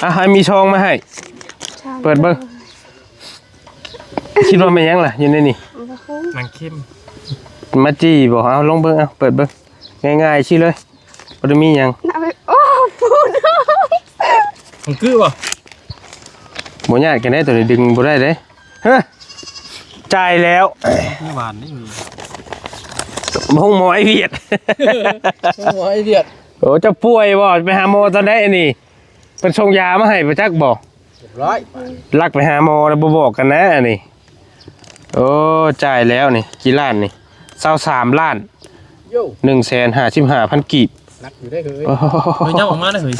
ອ່ະ ໃຫ້ມີຊອງມາໃຫ້ ເປີດເບິ່ງ. ຄິດວ່າແມ່ນຫຍັງລະ ຢູ່ໃນນີ້? ບໍ່ຮູ້. ໜັງເຂັມ. ມາຈີ່ບໍ່? ເອົາ ລອງເບິ່ງ ເອົາ ເປີດເບິ່ງ. ງ່າຍໆ ຊີ້ເລີຍ. ບໍ່ໄດ້ມີຫຍັງ. ໂອ້ ພູດ. ມັນຄືບໍ່? ບໍ່ຍາກກັນເດ້ ໂຕນີ້ດຶງບໍ່ໄດ້ເດ້. ເຮີ້ຍ ຈ່າຍແລ້ວ. ຄືຫວານນີ້. ໂຮງໝໍໄອວຽດ. ໂຮງໝໍໄອວຽດ. ໂອ້ ເຈົ້າປ່ວຍບໍ່? ໄປຫາໝໍຕອນໃດອັນນີ້? ເພິ່ນສົ່ງຢາມາໃຫ້ບໍ່ຈັກບໍ່? ຮຽບຮ້ອຍ. ລັກໄປຫາໝໍແລ້ວບໍ່ບອກກັນນະອັນນີ້. ໂອ້ ຈ່າຍແລ້ວນີ້. ກີ່ລ້ານນີ້? ຊາວສາມລ້ານ. ໂຢ ໜຶ່ງແສນຫ້າສິບຫ້າພັນກີບ. ໜັກຢູ່ເດ້ເຮີ້ຍ. ໂອ້ໂຫ ເຮີ້ຍ ຍັບອອກມາເດ້ເຮີ້ຍ.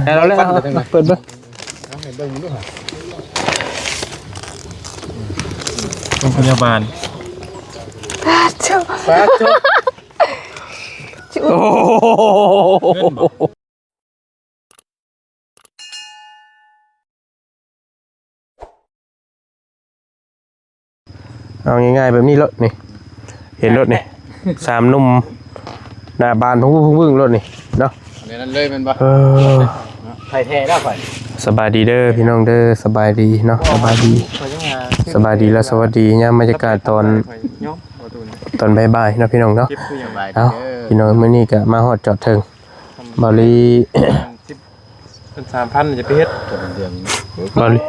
ເອີ ເອົາແລ້ວ ເປີດເບິ່ງ. ເອົາໃຫ້ເບິ່ງດູຫະ. ໂຮງພະຍາບານ. ປາດໂທ້ ປາດໂທ້. ໂອ້ໂຫ ເງິນບໍ່? ເອົາງ່າຍໆແບບນີ້ໂລດນີ້ ເຫັນໂລດນີ້ ສາມໜຸ່ມໜ້າບານວຶ້ງໆໂລດນີ້ເນາະ. ແນວນັ້ນເລີຍແມ່ນບໍ່? ເອີ ໄທແທ້ແລ້ວຂ້ອຍ. ສະບາຍດີເດີພີ່ນ້ອງເດີ ສະບາຍດີເນາະ ສະບາຍດີ ຂ້ອຍຍັງຫາ ສະບາຍດີ ແລະ ສະຫວັດດີຍາມບັນຍາກາດຕອນ ຕອນບ່າຍໆເນາະພີ່ນ້ອງເນາະ. ເອົາ ພີ່ນ້ອງ ມື້ນີ້ກະມາຮອດຈອດເຖິງ ບ່າວລີ ເປັນສາມພັນ ຢ່າໄປເຮັດ ເດືອນ ບ່າວລີ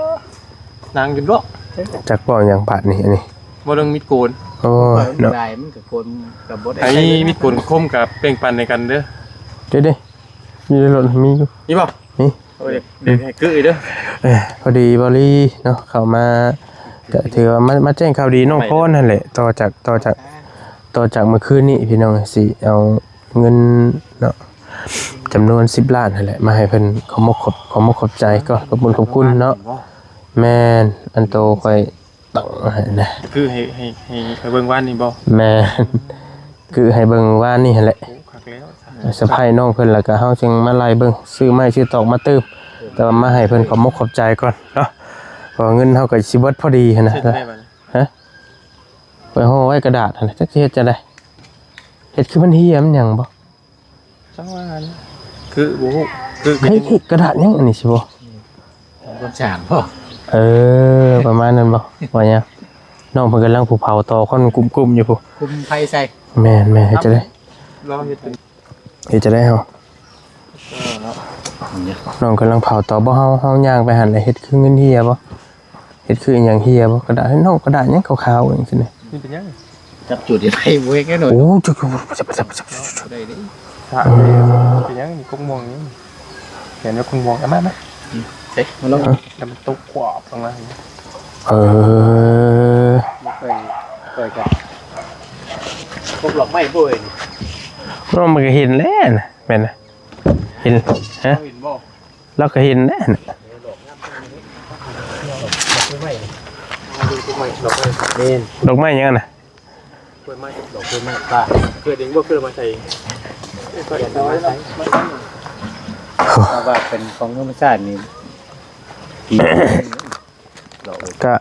ນາງຢູ່ເນາະ. ຈັກເວົ້າຫຍັງບາດນີ້ ອັນນີ້ ບໍ່ເລື່ອງມີດໂກນ. ໂອ້ຍເນາະ ມັນກະໂກນກະບໍ່ໄດ້ ໃຫ້ມີດໂກນຄົມກະແບ່ງປັນໃຫ້ກັນເດີ. ເດ້ໆ ຢູ່ໃນລົດມີຢູ່ ມີບໍ່? ນີ້ ໂອ້ຍ ເດີ ເດີ ໃຫ້ກື້ເດີ. ເອີ ພໍດີບ່າວລີເນາະ ເຂົ້າມາ ກະຖືວ່າມາ ມາແຈ້ງຂ່າວດີນ້ອງພອນຫັ້ນແຫຼະ ຕໍ່ຈາກ ຕໍ່ຈາກ ຕໍ່ຈາກມື້ຄືນນີ້ພີ່ນ້ອງ ຊິເອົາເງິນເນາະ ຈຳນວນສິບລ້ານຫັ້ນແຫຼະ ມາໃຫ້ເພິ່ນ. ຂອບມຸກຂອບ ຂອບມຸກຂອບໃຈກໍ ຂອບບຸນຂອບຄຸນເນາະ. ແມ່ນ ອັນໂຕຂ້ອຍ ຕັ້ງໃຫ້ນະ ຄືໃຫ້ ໃຫ້ ໃຫ້ ໃຫ້ເບິ່ງວານນີ້ບໍ່? ແມ່ນ ຄືໃຫ້ເບິ່ງວານນີ້ຫັ້ນແຫຼະ. ໂອ້ ຄັກແລ້ວ ສະພາຍນ້ອງເພິ່ນ ແລ້ວກະເຮົາຈຶ່ງມາໄລ່ເບິ່ງ ຊື້ໄມ້ຊື້ຕອກມາຕື່ມ ແຕ່ວ່າມາໃຫ້ເພິ່ນຂອບມຸກຂອບໃຈກ່ອນເນາະ ເພາະວ່າເງິນເຮົາກະຊິເບິດພໍດີຫັ້ນນະ. ຮະ ໄປຫໍ່ໄວ້ກະດາດຫັ້ນນະ ຈັກຊິເຮັດຈັ່ງໃດ ເຮັດຄືມັນເຫຍມັນຫຍັງບໍ່? ຈັ່ງວ່າຫັ້ນ ຄືບໍ່ຮູ້ ຄື ເຮີ້ຍ ກະດາດຫຍັງອັນນີ້ຊິບໍ່? ຄົນສານບໍ່? ເອີ ປະມານນັ້ນບໍ່? ວ່າຫຍັງ ນ້ອງເພິ່ນກຳລັງຜູ້ເຜົາຕໍຄວັນກຸ້ມໆຢູ່ພຸ້ນ ກຸ້ມໄຟໃສ່. ແມ່ນໆ ເຮັດຈັ່ງໃດ ລອງເຮັດເປັນ ເຮັດຈັ່ງໃດເຮົາ? ເອີເນາະ ນ້ອງກຳລັງເຜົາຕໍບໍ່? ເຮົາ ເຮົາຍ່າງໄປຫັ້ນ ເຮັດຄືເງິນເຫຍບໍ່? ເຮັດຄືອີ່ຫຍັງເຫຍບໍ່? ກະດາດ ເຫັນນ້ອງ ກະດາດຫຍັງຂາວໆຈັ່ງຊີ້ນະ ມັນເປັນຫຍັງ? ຈັບຈຸດໄດ້ບໍ່ເຫັນແນ່ນອນ. ໂອ້ ຈຸດ ໄດ້ເດ້ ເປັນຫຍັງ? ມີກົກມ່ວງນີ້ ຂຽນວ່າກົກມ່ວງ. ເອົາມາ ມາ ເອີ ເອີ ແລ້ວມັນຕົກຂວາບລົງມາ. ເອີ ບໍ່ເຄີຍ ເຄີຍກັນ ກົກດອກໄມ້ບໍ່ເອີຍ? ນ້ອງມັນກະເຫັນແລ້ວນະ ແມ່ນນະ ເຫັນ ຮະ ເຫັນບໍ່? ລາວກະເຫັນແຫຼະ ດອກໄມ້ຫຍັງຫັ້ນນະ? ເກີດເອງບໍ່? ເກີດມາໃສ່ເອງ? ເກີດມາໃສ່ ເພາະວ່າເປັນຂອງທຳມະຊາດນີ້ ກະ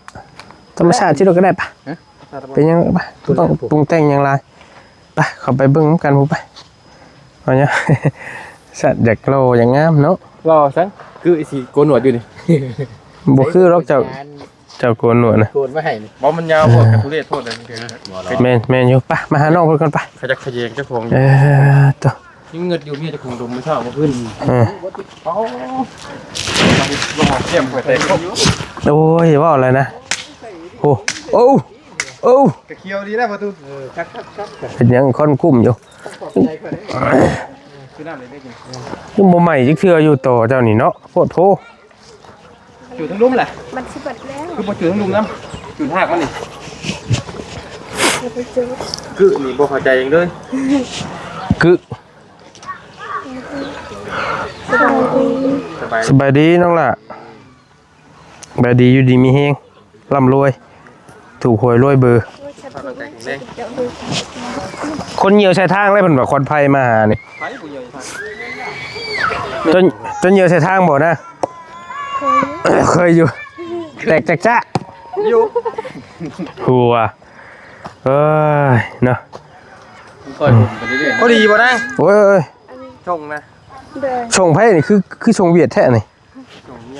ທຳມະຊາດຊິໂດດກະໄດ້ປະ ເປັນຫຍັງປະ ບໍ່ຕ້ອງປຸງແຕ່ງຫຍັງຫຼາຍ. ໄປ ເຂົ້າໄປເບິ່ງນຳກັນພຸ້ນໄປ. ເອົາຫຍັງ? ສັດຢາກຫຼໍ່ຢາກງາມເນາະ. ຫຼໍ່ຊັ້ນ ຄືຊິໂກນໜວດຢູ່ນີ້. ບໍ່ຄືດອກເຈົ້າ ເຈົ້າໂກນໜວດນະ. ໂກນມາໃຫ້ນີ້ ບໍ່ ມັນຍາວໂພດ ກະທຸເລດໂພດ. ແມ່ນ ແມ່ນຢູ່. ໄປ ມາຫານ້ອງເພິ່ນກ່ອນໄປ. ຂະຫຍັກຂະແຍງເຈົ້າຂອງຢູ່. ເອີ ໂຕ ຍັງເງີດຢູ່ ເມຍເຈົ້າຂອງດົມມື້ເຊົ້າມື້ຄືນ. ເອີ ໂອ້ຍ ເວົ້າແລ້ວນະ. ໂອ້ ໂອ້ ໂອ້ ກະຂຽວດີແລ້ວປະຕູ. ເອີ ຄັກໆໆ ເປັນຫຍັງຄວັນກຸ້ມຢູ່? ຄືນ້ຳເລັກໆ ຍັງບໍ່ໄໝ້ຈັກເທື່ອຢູ່ ຕໍເຈົ້ານີ້ເນາະ ໂພດໂພ. ຈູດທັງລຸ່ມແຫຼະ ມັນຊິເບິດແລ້ວ. ຄືບໍ່ຈູດທັງລຸ່ມນຳ? ຈູດຮາກມັນນີ້. ຄືນີ້ບໍ່ເຂົ້າໃຈຫຍັງເລີຍ. ຄື ສະບາຍດີ ສະບາຍ ສະບາຍດີນ້ອງຫຼ້າ. ສະບາຍດີ ຢູ່ດີມີແຮງ ລ່ຳລວຍ ຖືກຫວຍລວຍເບີ. ຄົນຍ່ຽວໃສ່ທາງແລ້ວ ເພິ່ນວ່າຄວັນໄຟມາຫານີ້. ເຈົ້າ ເຈົ້າຍ່ຽວໃສ່ທາງບໍ່ນະ? ເຄີຍຢູ່ ເຄີຍຢູ່ ແຕກຈັກຈະຢູ່. ຫົວ ເອີຍເນາະ. ພໍດີບໍ່ນາງ? ໂອ້ຍ ອັນນີ້ ສົ່ງນະ ໂດຍ ສົ່ງໃຜນີ້? ຄື ຄືສົ່ງຫວຽດແທ້ນີ້.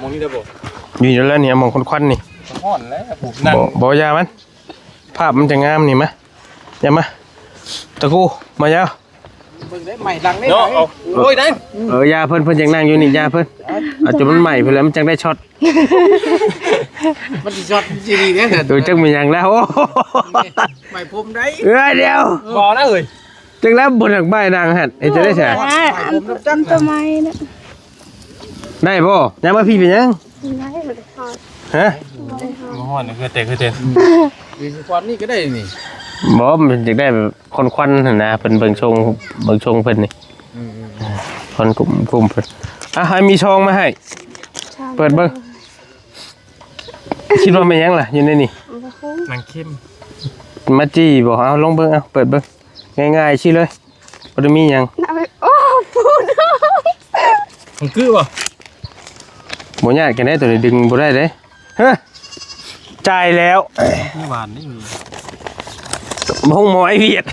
ໝ່ອງນີ້ໄດ້ບໍ່? ຢູ່ແລ້ວນີ້ ໝ່ອງຄວັນໆນີ້ ຮ້ອນແລ້ວ ບໍ່ ຢ່າມັນ ພາບມັນຈະງາມນີ້ ມາ ຢ່າມາ ຕະກູ ມາ ຢ່າ ເບິ່ງໄດ້ໄໝ້ດັງເດ້ເນາະ ເນາະ ເອົາ ໂອ້ຍ ນັ້ນ ເອີ ຢ່າເພິ່ນ ເພິ່ນຢາກນັ່ງຢູ່ນີ້ ຢ່າເພິ່ນ ເອົາ ຈົນມັນໄໝ້ພຸ້ນແຫຼະ ມັນຈັ່ງໄດ້ຊັອດ ມັນຊິຊັອດຊິດີແດ່ ເອີ ຈັກແມ່ນຫຍັງແລ້ວ ໄໝ້ຜົມໄດ້ ເອີ ດຽວ ບໍ່ນະເອີຍ ຈັກແລ້ວ ບໍ່ນັກໄໝ້ດັງຫັ້ນ ເຮັດຈັ່ງໃດຊະ ໄໝ້ຜົມຈັກ ຕົວໃໝ່ນະ ໄດ້ບໍ່? ຍ່າງມາພີ້ເປັນຫຍັງ? ໄດ້ ບໍ່ໄດ້ຮອດ ຮະ? ບໍ່ໄດ້ຮອດ ບໍ່ຮອດ ຄືແຕ່ ຄືແຕ່ ອືມ ຢູ່ຄວັນນີ້ກໍໄດ້ນີ້ ບໍ່ ມັນຢາກໄດ້ແບບຄວັນໆຫັ້ນນະ ເພິ່ນເບິ່ງຊົງ ເບິ່ງຊົງເພິ່ນນີ້ ອືມໆ ຄວັນກຸ່ມ ກຸ່ມເພິ່ນ ອ່ະ ໃຫ້ມີຊອງມາໃຫ້ ເປີດເບິ່ງ ຄິດວ່າແມ່ນຫຍັງລະ ຢູ່ໃນນີ້? ບໍ່ຮູ້ ໜັງເຂັມ ມາຈີ່ບໍ່? ເອົາ ລອງເບິ່ງ ເອົາ ເປີດເບິ່ງ ງ່າຍໆ ຊີ້ເລີຍ ບໍ່ໄດ້ມີຫຍັງ ໂອ້ ຂອງກື້ບໍ່? ບໍ່ຍາດກັນເດ້ ໂຕນີ້ດຶງບໍ່ໄດ້ເດ້ ຮະ ຈ່າຍແລ້ວ ຄືຫວານນີ້ ໂຮງໝໍໄອວຽດ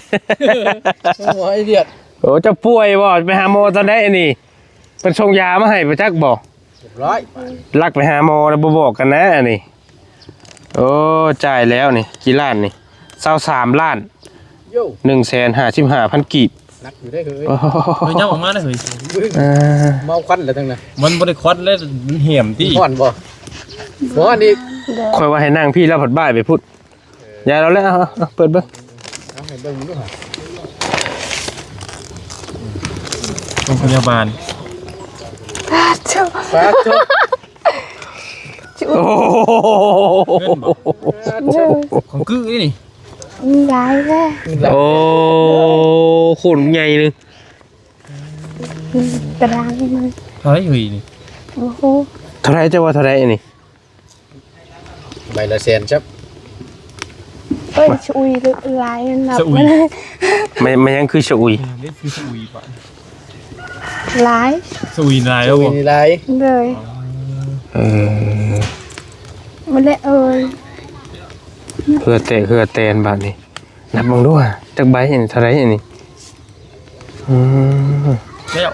ໂຮງໝໍໄອວຽດ ໂອ້ ເຈົ້າປ່ວຍບໍ່? ໄປຫາໝໍຕອນໃດອັນນີ້? ເພິ່ນສົ່ງຢາມາໃຫ້ບໍ່ຈັກບໍ່? ຮຽບຮ້ອຍ ລັກໄປຫາໝໍແລ້ວບໍ່ບອກກັນນະອັນນີ້ ໂອ້ ຈ່າຍແລ້ວນີ້ ກີ້ລ້ານນີ້? ຊາວສາມລ້ານ ໂຢ ໜຶ່ງແສນຫ້າສິບຫ້າພັນກີບ ໜັກຢູ່ເດ້ເຮີ້ຍ ໂອ້ໂຫ ເຮີ້ຍ ຍັບອອກມາເດ້ເຮີ້ຍ ເອີ ເມົາຄວັນແລ້ວທັງນັ້ນ ມັນບໍ່ໄດ້ຄວັນແລ້ວ ມັນຫ້ຽມຕິ ຮ້ອນບໍ່? ບໍ່ ອັນນີ້ ຂ້ອຍວ່າໃຫ້ນັ່ງພີ້ ລາວພັດບ່າຍໄປພຸ້ນ ຢ່າລາວແລ້ວ ເອົາ ເອົາ ເປີດເບິ່ງ ເອົາໃຫ້ເບິ່ງດູຫະ ໂຮງພະຍາບານ ປາດໂທ້ ປາດໂທ້ ໂອ້ໂຫ ເງິນບໍ່? ໂດຍ ຂອງກື້ນີ້ ມີຫຼາຍແທ້ ໂອ້ ໂຄດໃຫຍ່ເລີຍ ຕາລາງນີ້ ເທົ່າໃດເຮີ້ຍນີ້? ໂອ້ໂຫ ເທົ່າໃດ? ເຈົ້າວ່າເທົ່າໃດອັນນີ້? ໃບລະແສນ ຈັບ ເອີຍ ຊະອຸຍຫຼາຍ ສະອຸຍ ມັນ ມັນຍັງຄືຊະອຸຍ ເອີ ນີ້ຄືຊະອຸຍປະ ຫຼາຍ ຊະອຸຍຫຼາຍ ຊະອຸຍນີ້ຫຼາຍ ໂດຍ ເອີ ມາແລ້ວເອີຍ ເຫື່ອແຕກເຫື່ອແຕນບາດນີ້ ນັບເບິ່ງດູຫາ ຈັກໃບອັນນີ້ ເທົ່າໃດອັນນີ້? ອືມ ແລ້ວ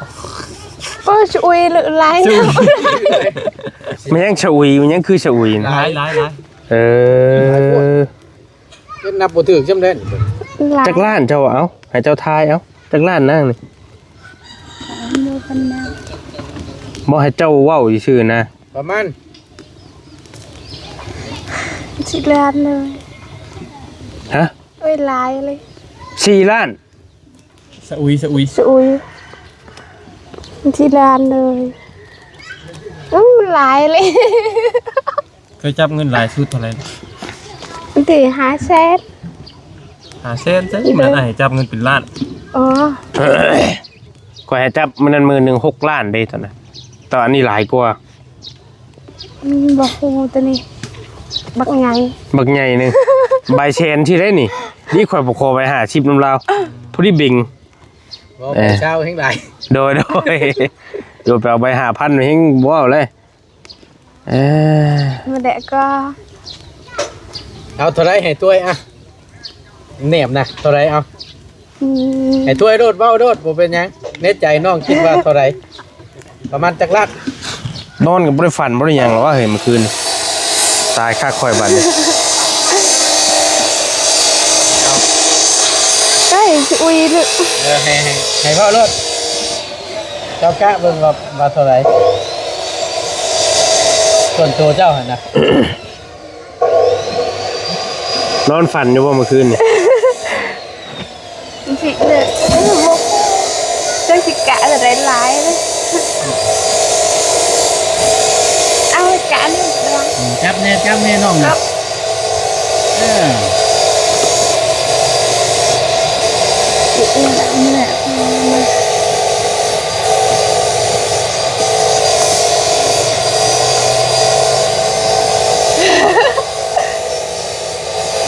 ໂອ້ຍ ຊະອຸຍຫຼາຍ ຊະອຸຍ ມັນຍັງຊະອຸຍ ມັນຍັງຄືຊະອຸຍ ຫຼາຍ ຫຼາຍ ຫຼາຍ ເອີ ເຮັດນັບບໍ່ຖືກຊ່ຳໃດ ຫຼາຍ ຈັກລ້ານເຈົ້າ ເອົາ ໃຫ້ເຈົ້າທາຍເອົາ ຈັກລ້ານນາງນີ້? ບໍ່ ໃຫ້ເຈົ້າເວົ້າຊື່ໆນະ ປະມານ ສີ່ລ້ານເລີຍ ຮະ? ໂອ້ຍ ຫຼາຍເລີຍ ສີ່ລ້ານ ຊະອຸຍ ຊະອຸຍ ຊະອຸຍ ທີ່ລ້ານເລີຍ ໂອ້ ຫຼາຍເລີຍ ເຄີຍຈັບເງິນຫຼາຍສຸດເທົ່າໃດ? ມັນຖືຫ້າແສນ ຫ້າແສນ ໃຊ່ ໂດຍ ມັນໃຫ້ຈັບເງິນເປັນລ້ານ ອໍ ຂ້ອຍໃຫ້ຈັບມື້ນັ້ນມື້ໜຶ່ງຫົກລ້ານເດ້ຕອນນັ້ນ ແຕ່ອັນນີ້ຫຼາຍກວ່າ ອືມ ບໍ່ຮູ້ຕົວນີ້ ບັກໃຫຍ່ ບັກໃຫຍ່ໜຶ່ງ ໃບແສນທີ່ໄດ້ນີ້ ນີ້ຂ້ອຍບໍ່ຂໍໃບຫ້າສິບນຳລາວ ພໍດີເບັງ ບໍ່ ເອີ ໃບຊາວແຮງຫຼາຍ ໂດຍ ໂດຍ ໂດຍ ໄປເອົາໃບຫ້າພັນແຮງບໍ່ເອົາເລີຍ ເອີ ມາແດະກໍ ເອົາເທົ່າໃດໃຫ້ຕົວຍ ອ່ະ ແນບນະ ເທົ່າໃດ ເອົາ ອືມ ໃຫ້ຕົວຍໂລດ ເວົ້າໂລດ ບໍ່ເປັນຫຍັງ ໃນໃຈນ້ອງຄິດວ່າເທົ່າໃດ? ປະມານຈັກລ້ານ? ນອນກໍບໍ່ໄດ້ຝັນບໍ່ໄດ້ຫຍັງຫຼອກວ່າເຮີ້ຍ ມື້ຄືນນີ້ ຕາຍຄັກຂ້ອຍບັດນີ້ ເອີຍ ຊິອຸຍເດີ ເອີ ໃຫ້ ໃຫ້ ໃຫ້ເວົ້າໂລດ ເຈົ້າກະເບິ່ງວ່າ ວ່າເທົ່າໃດ ສ່ວນໂຕເຈົ້າຫັ້ນນະ. ນອນຝັນຢູ່ບໍ່ມື້ຄືນນີ້? ຊິເລີກ ເອີ ບໍ່ຮູ້ ຈັກຊິກະເທົ່າໃດຫຼາຍເລີຍ ເອົາກະນີ້ ອືມ ຈັບແດ່ ຈັບແດ່ນ້ອງ ເອີ ຊິເອີ ເອີ.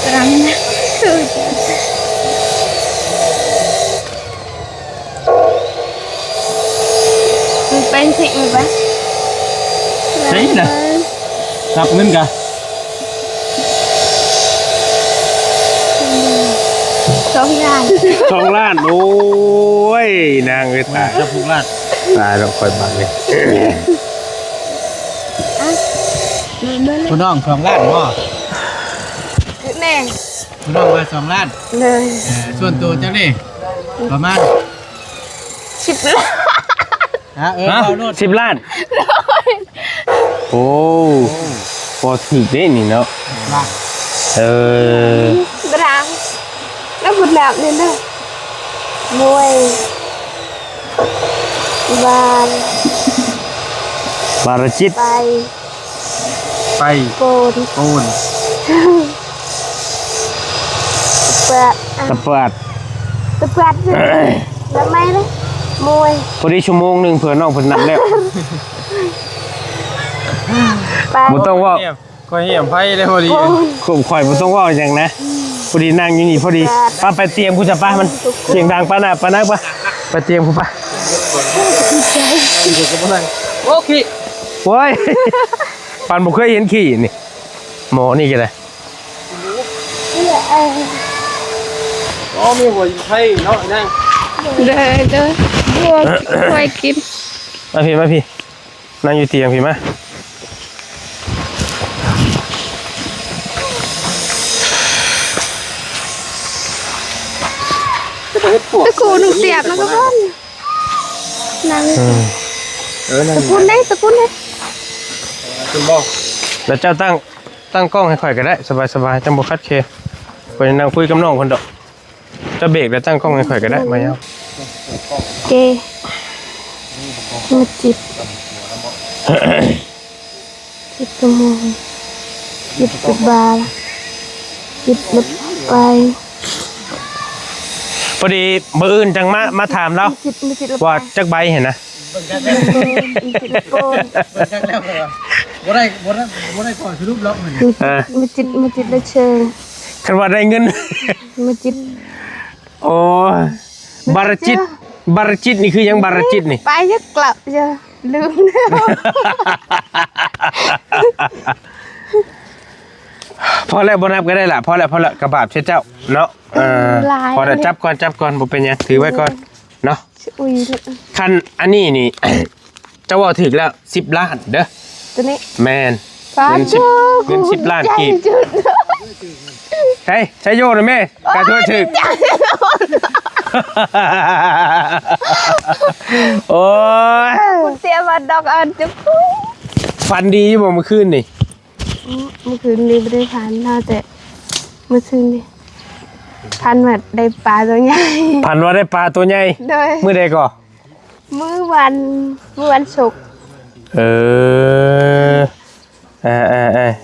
ຕະລັງນະ ຄື ມັນເປັນຊິມັນປະ ໃຊ່ນະ ນັບເງິນກະ ສອງລ້ານ ສອງລ້ານ ໂອ້ຍ ນາງເອີຍ ຕາຍ ຈັບຫົກລ້ານ ຕາຍແລ້ວຂ້ອຍບາດນີ້. ຜູ້ນ້ອງສອງລ້ານບໍ່? ແນ່ ຜູ້ນ້ອງວ່າສອງລ້ານ. ເລີຍ ເອີ ສ່ວນໂຕເຈົ້ານີ້ປະມານສິບລ້ານ. ຮະ? ເອີ ເວົ້າໂລດ ສິບລ້ານ. ໂອ້ ໂອ້ ບໍ່ຖືກເດ້ນີ້ເນາະ. ເອີ ບຣາງ ແລ້ວບຸນແລ້ວນີ້ເດີ ມວຍ ບານ ບາລະຈິດ ໄປ ໄປ ໂກນ ໂກນ ຕະເປີດ ຕະເປີດ ຕະເປີດ ລະໄມເລີຍ ມວຍ. ພໍດີຊົ່ວໂມງໜຶ່ງ ເພື່ອນ້ອງເພິ່ນນັດແລ້ວ. ໄປ ບໍ່ຕ້ອງເວົ້າ ຂ້ອຍຮຽມໄຟເລີຍພໍດີ. ໂອ້ຍ ຂ້ອຍບໍ່ຕ້ອງເວົ້າຫຍັງນະ ພໍດີນັ່ງຢູ່ນີ້ພໍດີ. ໄປ ໄປຕຽມພຸ້ນຊະ ໄປ ມັນສຽງດັງປານນັ້ນ ປານນັ້ນ ໄປ ໄປຕຽມພຸ້ນ ໄປ. ໂອເຄ ໂອ້ຍ ປານບໍ່ເຄີຍເຫັນຂີ້ນີ້ ໝໍນີ້ກໍໄດ້. ອໍ ມີຫົວໄທເນາະນາງ. ເດີ ເດີ ຫົວຄວາຍກິນ. ມາພີ້ ມາພີ້ ນັ່ງຢູ່ຕຽງພີ້ມາ. ຕະກູໜຶ່ງຕຽບນະທຸກຄົນ ນັ່ງ ເອີ ເອີ ນັ່ງ ຕະກູນໄດ້ ຕະກູນໄດ້ ຂຶ້ນບໍ່? ແລ້ວເຈົ້າຕັ້ງ ຕັ້ງກ້ອງໃຫ້ຂ້ອຍກໍໄດ້ ສະບາຍໆ ຈັ່ງບໍ່ຂັດແຂນ. ຂ້ອຍນັ່ງຄຸຍກັບນ້ອງເພິ່ນດອກ. ເຈົ້າເບກແລ້ວຕັ້ງກ້ອງໃຫ້ຂ້ອຍກໍໄດ້ ມາເອົາ. ເກ ມາຈິບ ຈິບຕະໂມງ ຈິບຕະບາ ຈິບລົດໄປ. ພໍດີມື້ອື່ນຈັ່ງມາ ມາຖາມລາວ ຈິບ ມາຈິບລົດໄປ ວ່າຈັກໃບຫັ້ນນະ. ເບິ່ງຈັກແລ້ວ ເບິ່ງຈັກແລ້ວ ບໍ່ໄດ້ ບໍ່ໄດ້ ບໍ່ໄດ້ຂໍສະຫຼຸບລັອກມັນ. ເອີ ມາຈິບ ມາຈິບແລ້ວເຊີງ ຄັນວ່າໄດ້ເງິນ ມາຈິບ. ໂອ້ຍ ບາລະຈິດ ບາລະຈິດນີ້ຄືຫຍັງ? ບາລະຈິດນີ້ ໄປຈັກກະເລີຍ ລືມແລ້ວ. ພໍແລ້ວ ບໍ່ນັບກໍໄດ້ລະ ພໍແລ້ວ ພໍແລ້ວ ກະບາບໃສ່ເຈົ້າເນາະ. ເອີ ພໍແລ້ວ ຈັບກ່ອນ ຈັບກ່ອນ ບໍ່ເປັນຫຍັງ ຖືໄວ້ກ່ອນເນາະ. ອຸ້ຍ ຄັນອັນນີ້ນີ້ ເຈົ້າເວົ້າຖືກແລ້ວ ສິບລ້ານເດີ ໂຕນີ້. ແມ່ນ ເງິນສິບ ເງິນສິບລ້ານກີບ. ໃສ່ ໃສ່ໂຍນະແມ່ ກະຖືກ ໂອ້ຍ ເຕຍມາດອກອັນຈຸ. ຝັນດີຢູ່ບໍ່ມື້ຄືນນີ້? ອືມ ມື້ຄືນນີ້ບໍ່ໄດ້ຝັນນະ ແຕ່ມື້ຊືນນີ້ ຝັນວ່າໄດ້ປາໂຕໃຫຍ່. ຝັນວ່າໄດ້ປາໂຕໃຫຍ່? ໂດຍ. ມື້ໃດກໍ? ມື້ວັນ ມື້ວັນສຸກ. ເອີ ເອີໆ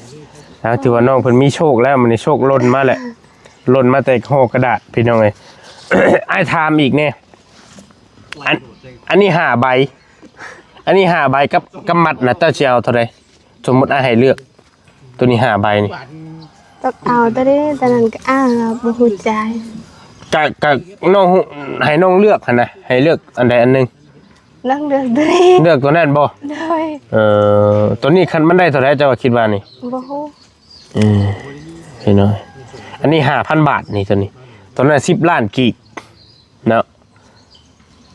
ໆ ເອົາ ຖືວ່ານ້ອງເພິ່ນມີໂຊກແລ້ວ ມື້ນີ້ໂຊກຫຼົ່ນມາແລ້ວ ຫຼົ່ນມາແຕ່ຫໍກະດາດ ພີ່ນ້ອງເອີຍ. ອ້າຍຖາມອີກແດ່ ອັນ ອັນນີ້ຫ້າໃບ ອັນນີ້ຫ້າໃບກັບ ກັບມັດນະ ເຈົ້າຊິເອົາເທົ່າໃດ? ສົມມຸດອ້າຍໃຫ້ເລືອກ ໂຕນີ້ຫ້າໃບນີ້ ຕ້ອງເອົາໂຕນີ້ ໂຕນັ້ນກໍ ອ້າ ບໍ່ຮູ້ໃຈ. ກະ ກະນ້ອງ ໃຫ້ນ້ອງເລືອກຫັ້ນນະ ໃຫ້ເລືອກອັນໃດອັນໜຶ່ງ. ນ້ອງເລືອກໂຕນີ້ ເລືອກໂຕນັ້ນບໍ່? ໂດຍ. ເອີ ໂຕນີ້ຄັນມັນໄດ້ເທົ່າໃດ ເຈົ້າວ່າຄິດວ່ານີ້? ບໍ່ຮູ້. ເອີ ເຫັນບໍ່? ອັນນີ້ຫ້າພັນບາດນີ້ ໂຕນີ້ ໂຕນັ້ນສິບລ້ານກີບເນາະ.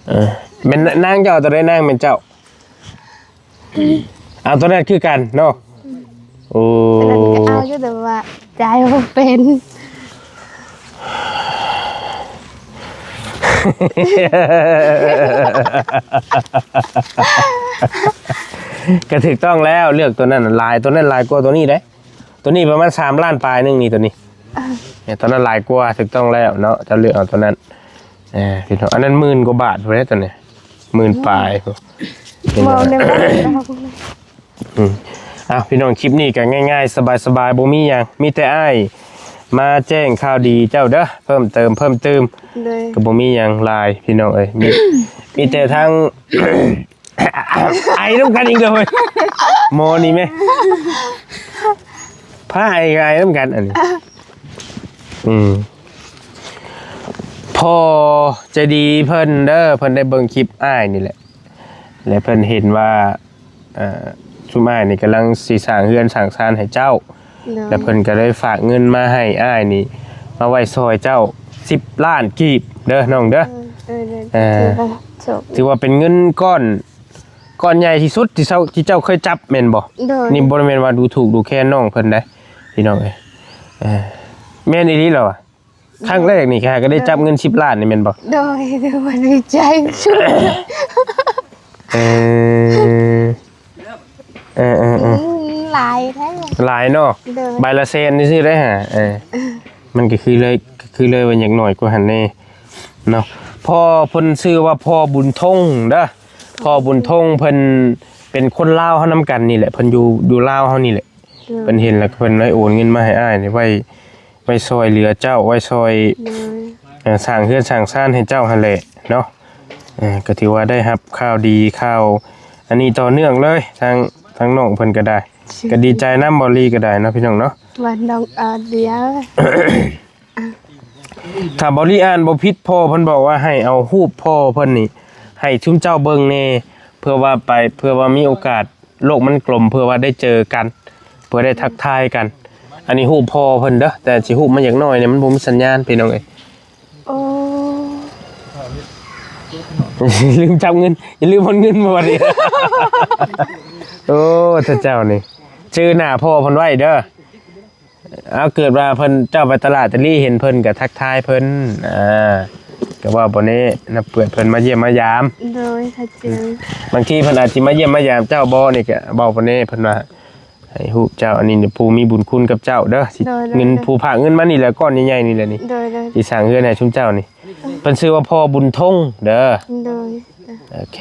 ເອີ ແມ່ນນາງເຈົ້າເອົາໂຕໃດ? ນາງແມ່ນເຈົ້າ ເອົາໂຕນັ້ນຄືກັນເນາະ. ໂອ້ ໂຕນັ້ນກໍເອົາຢູ່ ແຕ່ວ່າຈ່າຍບໍ່ເປັນ. ກໍຖືກຕ້ອງແລ້ວ ເລືອກໂຕນັ້ນຫຼາຍ ໂຕນັ້ນຫຼາຍກວ່າໂຕນີ້ເດ້. ໂຕນີ້ປະມານສາມລ້ານປາຍໜຶ່ງນີ້ ໂຕນີ້ ເອີ ໂຕນັ້ນຫຼາຍກວ່າ. ຖືກຕ້ອງແລ້ວເນາະ ເຈົ້າເລືອກເອົາໂຕນັ້ນ. ເອີ ພີ່ນ້ອງ ອັນນັ້ນໝື່ນກວ່າບາດພຸ້ນເດ້ ໂຕນີ້ໝື່ນປາຍ. ເວົ້າແນວນັ້ນ. ອືມ ເອົາ ພີ່ນ້ອງ ຄລິບນີ້ກໍງ່າຍໆ ສະບາຍໆ ບໍ່ມີຫຍັງ ມີແຕ່ອ້າຍມາແຈ້ງຂ່າວດີເຈົ້າເດີ ເພີ່ມເຕີມ ເພີ່ມຕື່ມ. ໂດຍ. ກໍບໍ່ມີຫຍັງຫຼາຍ ພີ່ນ້ອງເອີຍ ມີ ມີແຕ່ທາງ ໄອນຳກັນອີກແລ້ວເວີຍ ໝໍນີ້ແມ ພາໄອ ໄອນຳກັນອັນນີ້. ອືມ ພໍ່ໃຈດີເພິ່ນເດີ ເພິ່ນໄດ້ເບິ່ງຄລິບອ້າຍນີ້ແຫຼະ ແລະ ເພິ່ນເຫັນວ່າ ເອີ ຊຸມອ້າຍນີ້ກຳລັງຊິສ້າງເຮືອນສ້າງຊານໃຫ້ເຈົ້າ. ໂດຍ. ແລ້ວເພິ່ນກໍໄດ້ຝາກເງິນມາໃຫ້ອ້າຍນີ້ ມາໄວ້ຊ່ອຍເຈົ້າສິບລ້ານກີບເດີນ້ອງເດີ. ເອີ ເອີ ຖືວ່າໂຊກ ຖືວ່າເປັນເງິນກ້ອນ ກ້ອນໃຫຍ່ທີ່ສຸດທີ່ເຈົ້າ ທີ່ເຈົ້າເຄີຍຈັບແມ່ນບໍ່? ໂດຍ ນີ້ບໍ່ແມ່ນວ່າດູຖູກດູແຄນນ້ອງເພິ່ນໃດພີ່ນ້ອງເອີຍ. ເອີ ແມ່ນອີ່ຫຼີແລ້ວ ຄັ້ງແລກນີ້ຂ້າກໍໄດ້ຈັບເງິນສິບລ້ານນີ້ແມ່ນບໍ່? ໂດຍ ຖືວ່າດີໃຈສຸດ. ເອີ ເອີໆໆ ອືມ ຫຼາຍແທ້ ຫຼາຍເນາະ. ໂດຍ ໃບລະແສນຊື່ໆໄດ໋ຫາ. ເອີ ມັນກໍຄືເລີຍ ຄືເລີຍວ່າຢາກໜ້ອຍກວ່າຫັ້ນແດ່ເນາະ. ພໍ່ເພິ່ນຊື່ວ່າພໍ່ບຸນທົງເດີ ພໍ່ບຸນທົງ ເພິ່ນເປັນຄົນລາວເຮົານຳກັນນີ້ແຫຼະ ເພິ່ນຢູ່ ຢູ່ລາວເຮົານີ້ແຫຼະ. ໂດຍ ເພິ່ນເຫັນແລ້ວເພິ່ນເລີຍໂອນເງິນມາໃຫ້ອ້າຍນີ້ໄວ້ ໄວ້ຊ່ອຍເຫຼືອເຈົ້າ ໄວ້ຊ່ອຍ ໂດຍ ເອີ ສ້າງເຮືອນສ້າງຊານໃຫ້ເຈົ້າຫັ້ນແຫຼະເນາະ. ເອີ ກໍຖືວ່າໄດ້ຮັບຂ່າວດີ ຂ່າວອັນນີ້ຕໍ່ເນື່ອງເລີຍ ທາງ ທາງນ້ອງເພິ່ນກໍໄດ້ ກໍດີໃຈນຳ ເບົາລີກໍໄດ້ເນາະ ພີ່ນ້ອງເນາະ. ວ່ານ້ອງອາດຽ ຖ້າເບົາລີອ່ານບໍ່ຜິດ ພໍ່ເພິ່ນບອກວ່າໃຫ້ເອົາຮູບພໍ່ເພິ່ນນີ້ໃຫ້ຊຸມເຈົ້າເບິ່ງແດ່ ເພື່ອວ່າໄປ ເພື່ອວ່າມີໂອກາດ ໂລກມັນກົມ ເພື່ອວ່າໄດ້ເຈີກັນ ເພື່ອໄດ້ທັກທາຍກັນ. ອັນນີ້ຮູບພໍ່ເພິ່ນເດີ ແຕ່ຊິຮູບມາຢ່າງໜ້ອຍນີ້ ມັນບໍ່ມີສັນຍານ ພີ່ນ້ອງເອີຍ. ໂອ້ ລືມຈັບເງິນ ຢ່າລືມເອົາເງິນມາບັດນີ້. ໂອ້ ເຈົ້ານີ້ ຈື່ໜ້າພໍ່ເພິ່ນໄວ້ເດີ. ເອົາ ເກີດວ່າເພິ່ນ ເຈົ້າໄປຕະຫຼາດຕະລີ ເຫັນເພິ່ນກໍທັກທາຍເພິ່ນ ອ່າ ກໍເວົ້າປານນີ້ນະ ເພື່ອເພິ່ນມາຢ້ຽມມາຢາມ. ໂດຍ ຖ້າເຈີ ບາງທີເພິ່ນອາດຊິມາຢ້ຽມມາຢາມເຈົ້າບໍ່ ນີ້ກໍເວົ້າປານນີ້ ເພິ່ນວ່າໃຫ້ຮູ້ເຈົ້າ ອັນນີ້ຜູ້ມີບຸນຄຸນກັບເຈົ້າເດີ ຊິ ໂດຍໆໆ ເງິນ ຜູ້ພາກເງິນມານີ້ແຫຼະ ກ້ອນໃຫຍ່ໆນີ້ແຫຼະນີ້ ໂດຍໆ ຊິສ້າງເຮືອນໃຫ້ຊຸມເຈົ້ານີ້. ເພິ່ນຊື່ວ່າພໍ່ບຸນທົງເດີ. ໂດຍ ໂອເຄ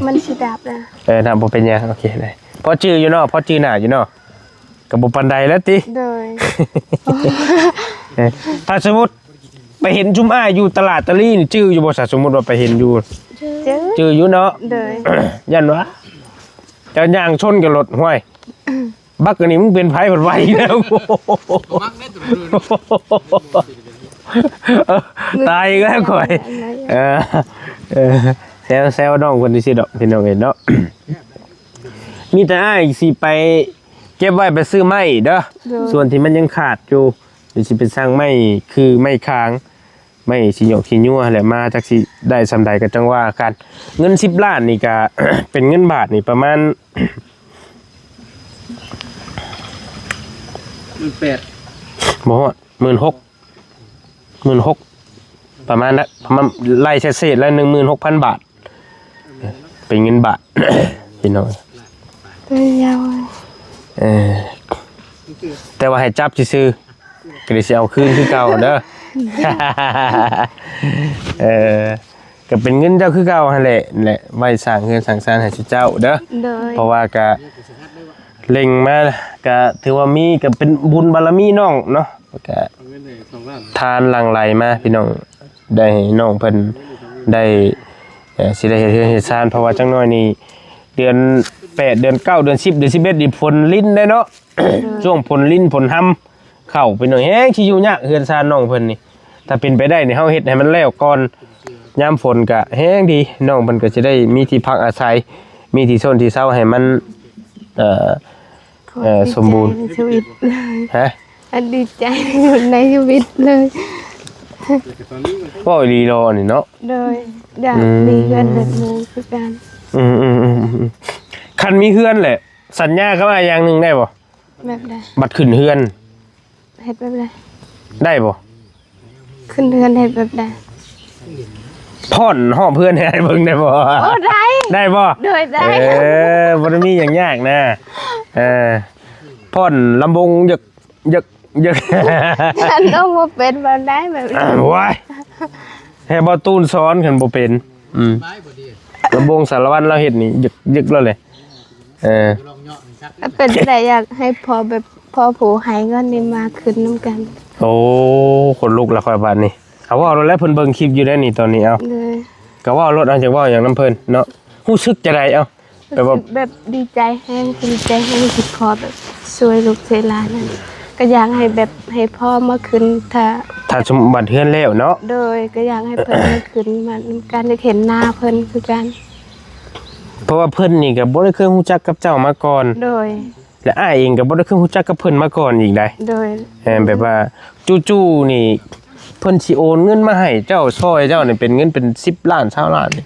ມັນຊິດັບນະ. ເອີ ນະ ບໍ່ເປັນຫຍັງ ໂອເຄ ໄດ້ ພໍຈື່ຢູ່ເນາະ ພໍຈື່ໜ້າຢູ່ເນາະ. ກໍບໍ່ປານໃດແລ້ວຕິ. ໂດຍ ເອີ ຖ້າສົມມຸດໄປເຫັນຊຸມອ້າຍຢູ່ຕະຫຼາດຕະລີນີ້ ຈື່ຢູ່ບໍ່? ຖ້າສົມມຸດວ່າໄປເຫັນຢູ່ ຈື່ ຈື່ຢູ່ເນາະ. ໂດຍ ຢ້ານວ່າເຈົ້າຍ່າງຊົນກັບລົດ ຫ້ວຍ ບັກອັນນີ້ ມຶງເປັນໃຜ ພັດໄວແລ້ວ ຕາຍອີກແລ້ວຂ້ອຍ. ເອີ ເອີ ແຊວໆນ້ອງເພິ່ນຊື່ໆດອກ ພີ່ນ້ອງເອີຍເນາະ. ມີແຕ່ອ້າຍຊິໄປເກັບໄວ້ໄປຊື້ໄມ້ເດີ ໂດຍ ສ່ວນທີ່ມັນຍັງຂາດຢູ່ ດຽວຊິໄປສັ່ງໄມ້ຄືໄມ້ຄາງ ໄມ້ຊິຫຍອກຊິຍົວຫັ້ນແຫຼະ ມາຈັກຊິໄດ້ສ່ຳໃດກໍຈັ່ງວ່າກັນ. ເງິນສິບລ້ານນີ້ກະ ເປັນເງິນບາດນີ້ປະມານ ໝື່ນແປດ ບໍ່ຮອດ ໝື່ນຫົກ ໝື່ນຫົກ ປະມານນັ້ນ ປະມານ ໄລ່ເສດໆແລ້ວ ໜຶ່ງໝື່ນຫົກພັນບາດ ເປັນເງິນບາດ ພີ່ນ້ອງ. ເອີ ແຕ່ວ່າໃຫ້ຈັບຊື່ໆ ກໍໄດ້ຊິເອົາຄືນຄືເກົ່າເດີ. ເອີ ກໍເປັນເງິນເຈົ້າຄືເກົ່າຫັ້ນແຫຼະ ແຫຼະ ໄວ້ສ້າງເຮືອນສ້າງຊານໃຫ້ຊຸເຈົ້າເດີ. ໂດຍ ເພາະວ່າກະເລັງມາ ກະຖືວ່າມີ ກະເປັນບຸນບາລະມີນ້ອງເນາະ ກະທານຫຼັ່ງໄຫຼມາ ພີ່ນ້ອງ ໄດ້ໃຫ້ນ້ອງເພິ່ນໄດ້ ເອີ ຊິໄດ້ເຮັດເຮືອນເຮັດຊານ ເພາະວ່າຈັກໜ້ອຍນີ້ ເດືອນແປດ ເດືອນເກົ້າ ເດືອນສິບ ເດືອນສິບເອັດນີ້ ຝົນລິນເດ້ເນາະ. ໂດຍ ຊ່ວງຝົນລິນຝົນຮຳເຂົ້າ ພີ່ນ້ອງ ແຮງຊິຢູ່ຍາກເຮືອນຊານນ້ອງເພິ່ນນີ້. ຖ້າເປັນໄປໄດ້ນີ້ ເຮົາເຮັດໃຫ້ມັນແລ້ວກ່ອນ ຍາມຝົນກະແຮງດີ ນ້ອງເພິ່ນກໍຊິໄດ້ມີທີ່ພັກອາໄສ ມີທີ່ຊົນທີ່ເຊົາໃຫ້ມັນ ເອີ ເອີ ສົມບູນ ໃນຊີວິດເລີຍ. ຮະ? ອັນດີໃຈໃນຊີວິດເລີຍ. ເວົ້າອີ່ຫຼີເນາະ ອັນນີ້ເນາະ. ໂດຍ ຢາກ ອືມ ມີເຮືອນແບບນີ້ຄືກັນ. ອືມໆໆໆ ຄັນມີເຮືອນແຫຼະ ສັນຍາກັບອ້າຍຢ່າງໜຶ່ງໄດ້ບໍ່? ແບບໃດ? ບັດຂຶ້ນເຮືອນ ເຮັດແບບໃດ? ໄດ້ບໍ່? ຂຶ້ນເຮືອນເຮັດແບບໃດ? ຟ້ອນຮອບເຮືອນໃຫ້ອ້າຍເບິ່ງໄດ້ບໍ່? ໂອ້ ໄດ້. ໄດ້ບໍ່? ໂດຍ ໄດ້. ເອີ ບໍ່ໄດ້ມີຫຍັງຍາກນະ. ເອີ ຟ້ອນລຳວົງຢຶກ ຢຶກ ຢຶກ ອັນນ້ອງບໍ່ເປັນແບບໃດແບບນີ້. ໂອ້ຍ ໃຫ້ບ່າວຕູນສອນຄັນບໍ່ເປັນ. ອືມ ລຳວົງສາລະວັນລາວເຮັດນີ້ ຢຶກ ຢຶກແລ້ວເລີຍ. ເອີ ເປັນຈັ່ງໃດ ຢາກໃຫ້ພໍ່ແບບ ພໍ່ຜູ້ໃຫ້ເງິນນີ້ມາຂຶ້ນນຳກັນ. ໂອ້ ຂົນລຸກແລ້ວຂ້ອຍບາດນີ້. ເອົາ ເວົ້າໂລດແຫຼະ ເພິ່ນເບິ່ງຄລິບຢູ່ໄດ໋ນີ້ຕອນນີ້. ເອົາ ໂດຍ ກໍເວົ້າໂລດ ເອົາ ຢາກເວົ້າຫຍັງນຳເພິ່ນເນາະ ຮູ້ສຶກຈັ່ງໃດ? ເອົາ ແບບວ່າ ຮູ້ສຶກແບບດີໃຈແຮງ ພູມໃຈແຮງ ທີ່ພໍ່ແບບຊ່ວຍລູກຊ່ວຍຫຼານນັ້ນ ກໍຢາກໃຫ້ແບບໃຫ້ພໍ່ມາຂຶ້ນ ຖ້າ ຖ້າສົມບັດເຮືອນແລ້ວເນາະ. ໂດຍ ກໍຢາກໃຫ້ເພິ່ນມາຂຶ້ນມານຳກັນ ຢາກເຫັນໜ້າເພິ່ນຄືກັນ. ເພາະວ່າເພິ່ນນີ້ກໍບໍ່ໄດ້ເຄີຍຮູ້ຈັກກັບເຈົ້າມາກ່ອນ. ໂດຍ ແລະ ອ້າຍເອງກໍບໍ່ໄດ້ເຄີຍຮູ້ຈັກກັບເພິ່ນມາກ່ອນອີກໃດ໋. ໂດຍ ແມ່ນ ແບບວ່າຈູ່ໆນີ້ ເພິ່ນຊິໂອນເງິນມາໃຫ້ເຈົ້າ ຊ່ອຍເຈົ້ານີ້ ເປັນເງິນເປັນສິບລ້ານ ຊາວລ້ານນີ້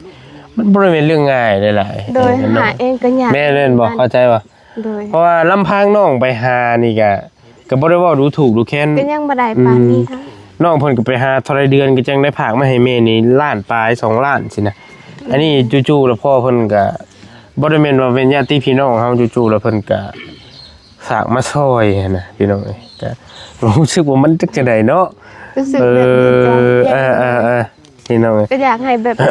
ມັນບໍ່ໄດ້ແມ່ນເລື່ອງງ່າຍເດ້ຫຼາຍ ໂດຍ ເອີ ເນາະ ຫາເອງກໍຍາກ ແມ່ນ ແມ່ນບໍ່ ເຂົ້າໃຈບໍ່? ໂດຍ ເພາະວ່າລຳພັງນ້ອງໄປຫານີ້ກະ ກະບໍ່ໄດ້ເວົ້າດູຖູກດູແຄນ ກໍຍັງບໍ່ໄດ້ປານນີ້ ອືມ ນ້ອງເພິ່ນກໍໄປຫາເທົ່າໃດເດືອນ ກໍຈັ່ງໄດ້ຝາກມາໃຫ້ແມ່ນີ້ລ້ານປາຍ ສອງລ້ານຊີ້ນະ ອັນນີ້ ອືມ ຈູ່ໆແລ້ວພໍ່ເພິ່ນກະ ບໍ່ໄດ້ແມ່ນວ່າເປັນຍາດຕິພີ່ນ້ອງເຮົາ ຈູ່ໆແລ້ວເພິ່ນກະຝາກມາຊ່ອຍຫັ້ນນະ ພີ່ນ້ອງເອີຍ ກະຮູ້ສຶກວ່າມັນຈັກຈັ່ງໃດເນາະ ຮູ້ສຶກແບບດີໃຈ ເອີ ເອີໆໆ ພີ່ນ້ອງເອີຍ ກໍຢາກໃຫ້ແບບ ພໍ່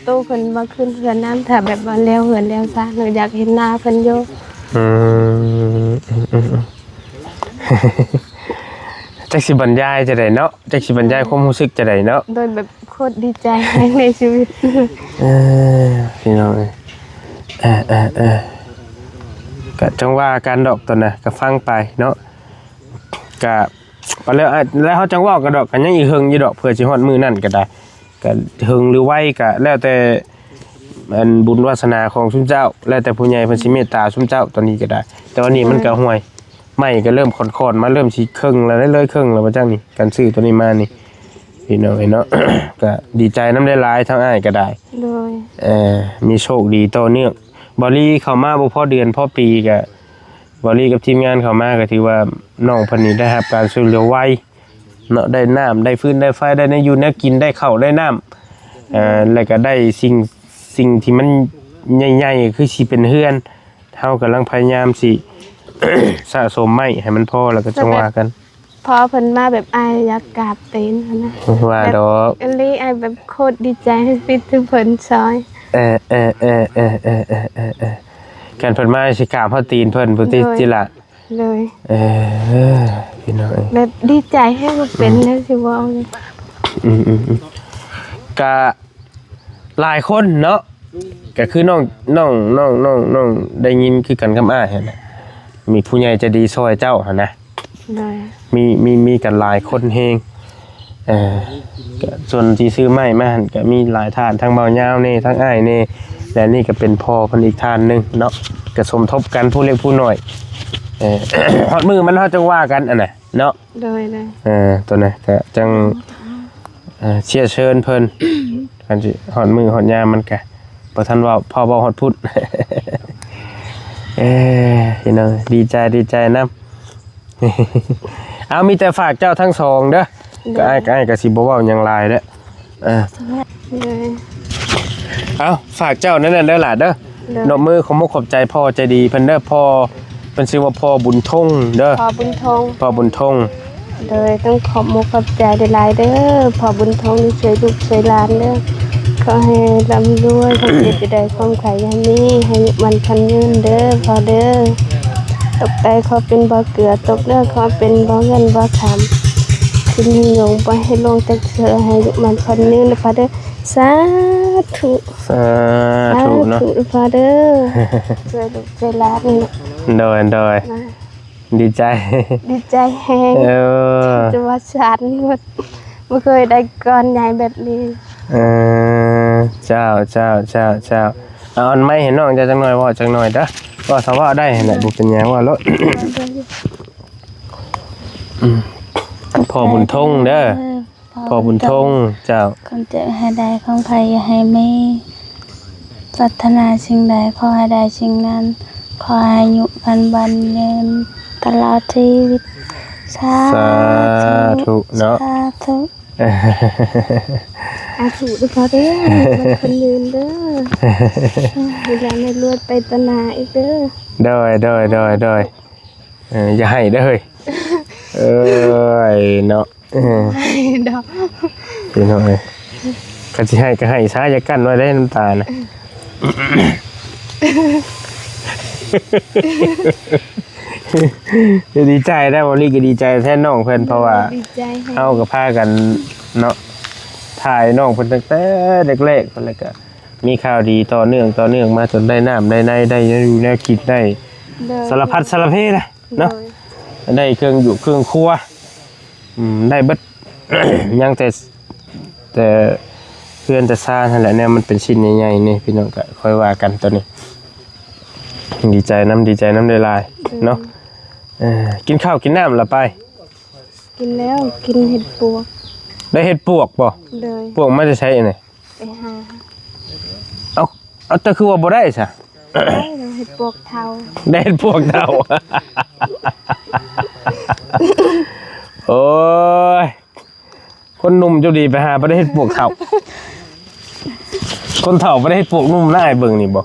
ຕູ້ເພິ່ນມາຂຶ້ນເຮືອນນຳ ຖ້າແບບວ່າແລ້ວເຮືອນແລ້ວຊານ ຢາກເຫັນໜ້າເພິ່ນຢູ່ ອືມ ອືມໆໆ ຈັກຊິບັນຍາຍຈັ່ງໃດເນາະ ຈັກຊິບັນຍາຍຄວາມຮູ້ສຶກຈັ່ງໃດເນາະ ໂດຍແບບໂຄດດີໃຈແຮງໃນຊີວິດ ເອີ ພີ່ນ້ອງເອີຍ ເອີໆໆ ກະຈັ່ງວ່າກັນດອກ ຕອນນະ ກະຟັງໄປເນາະ ກະ ແລ້ວ ແລ້ວເຮົາຈັ່ງເວົ້າກັນດອກ ກະຍັງອີກເຫິງຢູ່ດອກ ເພື່ອຊິຮອດມື້ນັ້ນກໍໄດ້ ກະເຫິງຫຼືໄວກະແລ້ວແຕ່ ອັນ ບຸນວາສະໜາຂອງຊຸມເຈົ້າ ແລ້ວແຕ່ຜູ້ໃຫຍ່ເພິ່ນຊິເມດຕາຊຸມເຈົ້າຕອນນີ້ກໍໄດ້ ແຕ່ວ່ານີ້ມັນກະ ໂດຍ ຫ່ວຍ ໄມ້ກໍເລີ່ມຂອນໆ ມາ ເລີ່ມຊິເຄິ່ງແລ້ວ ເລີຍເຄິ່ງແລ້ວ ວ່າຈັ່ງນີ້ ການຊື້ໂຕນີ້ມານີ້ ພີ່ນ້ອງເອີຍເນາະ ກະດີໃຈນຳຫຼາຍໆ ທາງອ້າຍກໍໄດ້ ໂດຍ ເອີ ມີໂຊກດີຕໍ່ເນື່ອງ ບ່າວລີເຂົ້າມາບໍ່ພໍເດືອນພໍປີ ກະ ບ່າວລີກັບທີມງານເຂົ້າມາ ກໍຖືວ່ານ້ອງເພິ່ນນີ້ໄດ້ຮັບການຊ່ວຍເຫຼືອໄວເນາະ ໄດ້ນ້ຳ ໄດ້ຟືນ ໄດ້ໄຟ ໄດ້ແນວຢູ່ແນວກິນ ໄດ້ເຂົ້າໄດ້ນ້ຳ ເອີ ແລ້ວກໍໄດ້ສິ່ງ ສິ່ງທີ່ມັນໃຫຍ່ໆ ຄືຊິເປັນເຮືອນ ເຮົາກຳລັງພະຍາຍາມຊິ ສະສົມໄມ້ໃຫ້ມັນພໍ ແລ້ວກໍຈັ່ງວ່າກັນ ພໍເພິ່ນມາແບບອ້າຍຢາກກາບຕີນຫັ້ນນະ ວ່າດອກ ແບບອີ່ຫຼີ ອ້າຍແບບໂຄດດີໃຈທີ່ເພິ່ນຊ່ອຍ ເອີໆໆ ຄັນເພິ່ນມາຊິກາບຮອດຕີນເພິ່ນພຸ້ນຕິ ໂດຍ ຕິລະ ໂດຍ ເອີ ພີ່ນ້ອງເອີຍ ແບບດີໃຈແຮງ ບໍ່ເປັນແນວຊິເວົ້າ ອືມໆໆ ກະ ຫຼາຍຄົນເນາະ ກໍຄືນ້ອງ ນ້ອງ ນ້ອງ ນ້ອງ ນ້ອງໄດ້ຍິນຄືກັນກັບອ້າຍຫັ້ນນະ ມີຜູ້ໃຫຍ່ໃຈດີຊ່ອຍເຈົ້າຫັ້ນນະ ໂດຍ ມີ ມີ ມີກັນຫຼາຍຄົນແຮງ ເອີ ກໍສ່ວນທີ່ຊື້ໄມ້ມາຫັ້ນກໍມີຫຼາຍທ່ານ ທັງບ່າວຍາວແດ່ ທັງອ້າຍແດ່ ແລະນີ້ກໍເປັນພໍ່ເພິ່ນອີກທ່ານໜຶ່ງເນາະ ກໍສົມທົບກັນຜູ້ເລັກຜູ້ນ້ອຍ ເອີ ຮອດມື້ມັນເຮົາຈັ່ງວ່າກັນຫັ້ນນະເນາະ ໂດຍ ໂດຍ ເອີ ຕົວນັ້ນກະຈັ່ງ ເອີ ເຊື້ອເຊີນເພິ່ນ ຄັນຊິຮອດມື້ຮອດຍາມມັນກະບໍ່ທັນເວົ້າ ພໍເວົ້າຮອດພຸ້ນ ເອີ ພີ່ນ້ອງ ດີໃຈ ດີໃຈນຳ ເອົາ ມີແຕ່ຝາກເຈົ້າທັງສອງເດີ ໂດຍ ກໍອ້າຍ ກໍອ້າຍກໍຊິບໍ່ເວົ້າຫຍັງຫຼາຍແລ້ວ ເອີ ໂດຍ ເອົາ ຝາກເຈົ້ານັ້ນເດີຫຼ້າເດີ ໂດຍ ນອບມືຂອບມົກຂອບໃຈພໍ່ໃຈດີເພິ່ນເດີ ພໍ່ ເພິ່ນຊື່ວ່າພໍ່ບຸນທົງເດີ ພໍ່ບຸນທົງ ພໍ່ບຸນທົງ ໂດຍ ຕ້ອງຂອບມົກຂອບໃຈຫຼາຍໆເດີ ພໍ່ບຸນທົງທີ່ຊ່ວຍລູກຊ່ວຍຫຼານເດີ ຂໍໃຫ້ລ່ຳລວຍ ຄວາມເຈັບຢ່າໄດ້ ຄວາມໄຂ້ຢ່າມີ ໃຫ້ອາຍຸໝັ້ນຂວັນຍືນເດີພໍ່ເດີ ຕົກໄດ້ຂໍເປັນບໍ່ເກືອຕົກເດີ ຂໍເປັນບໍ່ເງິນບໍ່ຄຳ ຂຶ້ນຍົງບໍ່ໃຫ້ລົງຈັກເທື່ອ ໃຫ້ອາຍຸໝັ້ນຂວັນຍືນເດີພໍ່ເດີ ສາທຸ ສາທຸເນາະ ສາທຸພໍ່ເດີ ຊ່ວຍລູກຊ່ວຍຫຼານນີ້ ໂດຍ ໂດຍ ມາ ດີໃຈ ດີໃຈແຮງ ເອີ ຈະວ່າສັ່ນໝົດ ບໍ່ເຄີຍໄດ້ກ້ອນໃຫຍ່ແບບນີ້ ເອີ ເຈົ້າ ເຈົ້າ ເຈົ້າ ເຈົ້າ ເອົາອັນໄມ້ໃຫ້ນ້ອງເຈົ້າຈັກໜ່ອຍ ເວົ້າຈັກໜ່ອຍເດີ ເວົ້າ ຖ້າເວົ້າໄດ້ຫັ້ນແຫຼະ ບໍ່ເປັນຫຍັງ ເວົ້າໂລດ ອືມ ພໍ່ບຸນທົງເດີ ພໍ່ບຸນທົງ ເຈົ້າ ຄວາມເຈັບໃຫ້ໄດ້ ຄວາມໄຂ້ຢ່າໃຫ້ມີ ປາດຖະໜາສິ່ງໃດຂໍໃຫ້ໄດ້ສິ່ງນັ້ນ ຂໍໃຫ້ອາຍຸໝັ້ນຂວັນຍືນຕະຫຼອດຊີວິດ ສາ ສາທຸເນາະ ສາທຸ ສາທຸເດີພໍ່ເດີ ໝັ້ນຂວັນຍືນເດີ ໃຫ້ລ່ຳໃຫ້ລວຍໄປຕາໜ້າອີກເດີ ໂດຍ ໂດຍ ໂດຍ ໂດຍ ເອີ ຢ່າໄຫ້ເດີເຮີ້ຍ ເອີຍເນາະ ເອີ ດອກ ພີ່ນ້ອງເອີຍ ຄັນຊິໄຫ້ກໍໄຫ້ຊະ ຢ່າກັ້ນໄວ້ເດ້ນ້ຳຕານະ ດີໃຈໄດ໋ ເວົ້າອີ່ຫຼີກໍດີໃຈແທນນ້ອງເພິ່ນ ເພາະວ່າ ດີໃຈແຮງ ເຮົາກໍພາກັນເນາະ ຖ່າຍນ້ອງເພິ່ນຕັ້ງແຕ່ແລກໆ ແລ້ວກໍມີຂ່າວດີຕໍ່ເນື່ອງ ຕໍ່ເນື່ອງມາ ຈົນໄດ້ນ້ຳໄດ້ໃນ ໄດ້ແນວຢູ່ແນວກິນ ໄດ້ ໂດຍ ສາລະພັດສາລະເພນະ ເນາະ ໂດຍ ໄດ້ເຄື່ອງຢູ່ເຄື່ອງຄົວ ອືມ ໄດ້ເບິດ ຍັງແຕ່ ແຕ່ເຮືອນແຕ່ຊານຫັ້ນແຫຼະ ແນວມັນເປັນຊິ້ນໃຫຍ່ໆນີ້ ພີ່ນ້ອງ ກໍຄ່ອຍວ່າກັນຕອນນີ້ ດີໃຈນຳ ດີໃຈນຳຫຼາຍໆ ໂດຍ ເນາະ ເອີ ກິນເຂົ້າກິນນ້ຳລະໄປ? ກິນແລ້ວ ກິນເຫັດປວກ ໄດ້ເຫັດປວກບໍ່? ໂດຍ ປວກມາແຕ່ໃສອັນນີ້? ໄປຫາ ເອົ້າ ເອົາ ແຕ່ຄືວ່າບໍ່ໄດ້ຊະ? ໄດ້ ເຮັດປວກເຖົ້າ ໄດ້ເຮັດປວກເຖົ້າ. ໂອ້ຍ ຄົນໜຸ່ມເຈົ້າດີໄປຫາບໍ່ໄດ້ເຮັດປວກເຖົ້າ ຄົນເຖົ້າບໍ່ໄດ້ເຮັດປວກໜຸ່ມນາຍເບິ່ງນີ້ບໍ່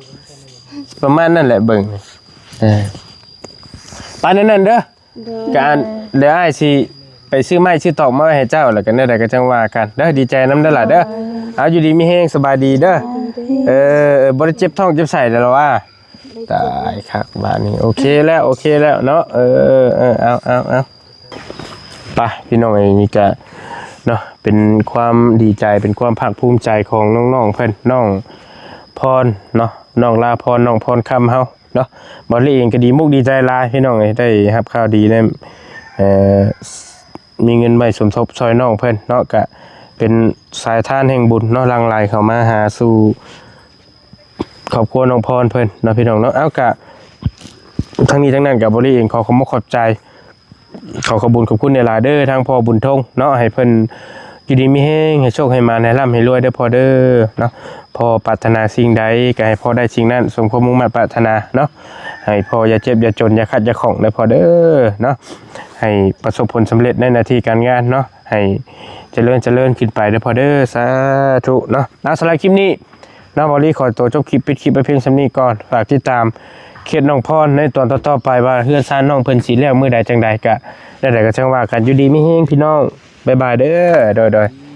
ປະມານນັ້ນແຫຼະເບິ່ງນີ້ ເອີ ໄປແນວນັ້ນເດີ ໂດຍ ກະອັນ ດຽວອ້າຍຊິໄປຊື້ໄມ້ຊື້ຕອກມາໄວ້ໃຫ້ເຈົ້າ ແລ້ວກະແນວໃດກະຈັ່ງວ່າກັນເດີ ດີໃຈນຳເດີຫຼ້າເດີ ໂດຍ ເອົາ ຢູ່ດີມີແຮງ ສະບາຍດີເດີ ໂດຍ ເອີ ບໍ່ໄດ້ເຈັບທ້ອງເຈັບໄສ້ແລ້ວລະວ່າ ຕາຍຄັກບາດນີ້ ໂອເຄແລ້ວ ໂອເຄແລ້ວເນາະ ເອີ ເອີ ເອີ ເອົາ ເອົາ ເອົາ ໄປພີ່ນ້ອງເອີຍ ນີ້ກະເນາະ ເປັນຄວາມດີໃຈ ເປັນຄວາມພາກພູມໃຈຂອງນ້ອງໆເພິ່ນ ນ້ອງພອນເນາະ ນ້ອງລາພອນ ນ້ອງພອນຄຳເຮົາເນາະ ບ່າວລີເອງກະດີມຸກດີໃຈຫຼາຍພີ່ນ້ອງເອີຍ ໄດ້ຮັບຂ່າວດີໄດ້ ເອີ ມີເງິນໄວ້ສົມທົບຊ່ອຍນ້ອງເພິ່ນເນາະ ກະເປັນສາຍທານແຫ່ງບຸນເນາະ ຫຼັ່ງໄຫຼເຂົ້າມາຫາສູ່ ຄອບຄົວນ້ອງພອນເພິ່ນເນາະ ພີ່ນ້ອງເນາະ ເອົາ ກະທັງນີ້ທັງນັ້ນກະ ບໍລິເອງຂໍຂອບມຸກຂອບໃຈ ຂໍຂອບບຸນຂອບຄຸນຫຼາຍໆເດີ ທາງພໍ່ບຸນທົງເນາະ ໃຫ້ເພິ່ນຢູ່ດີມີແຮງ ໃຫ້ໂຊກໃຫ້ໝານ ໃຫ້ລ່ຳໃຫ້ລວຍເດີພໍ່ເດີເນາະ ພໍ່ປາດຖະໜາສິ່ງໃດກະໃຫ້ພໍ່ໄດ້ສິ່ງນັ້ນ ສົມຄວາມມຸ່ງມາດປາດຖະໜາເນາະ ໃຫ້ພໍ່ຢ່າເຈັບຢ່າຈົນ ຢ່າຂັດຢ່າຂ້ອງເດີພໍ່ເດີເນາະ ໃຫ້ປະສົບຜົນສຳເລັດໃນໜ້າທີ່ການງານເນາະ ໃຫ້ຈະເລີນຈະເລີນຂຶ້ນໄປເດີພໍ່ເດີ ສາທຸເນາະ ເອົາ ສຳລັບຄລິບນີ້ ເນາະ ບ່າວລີຂໍໂຕຈົບຄລິບ ປິດຄລິບໄວ້ພຽງສ່ຳນີ້ກ່ອນ ຝາກຕິດຕາມເຂດນ້ອງພອນໃນຕອນຕໍ່ໆໄປ ວ່າເຮືອນຊານນ້ອງເພິ່ນຊິແລ້ວມື້ໃດຈັ່ງໃດ ກະແນວໃດກະຈັ່ງວ່າກັນ ຢູ່ດີມີແຮງພີ່ນ້ອງ ບາຍບາຍເດີ ໂດຍໆ.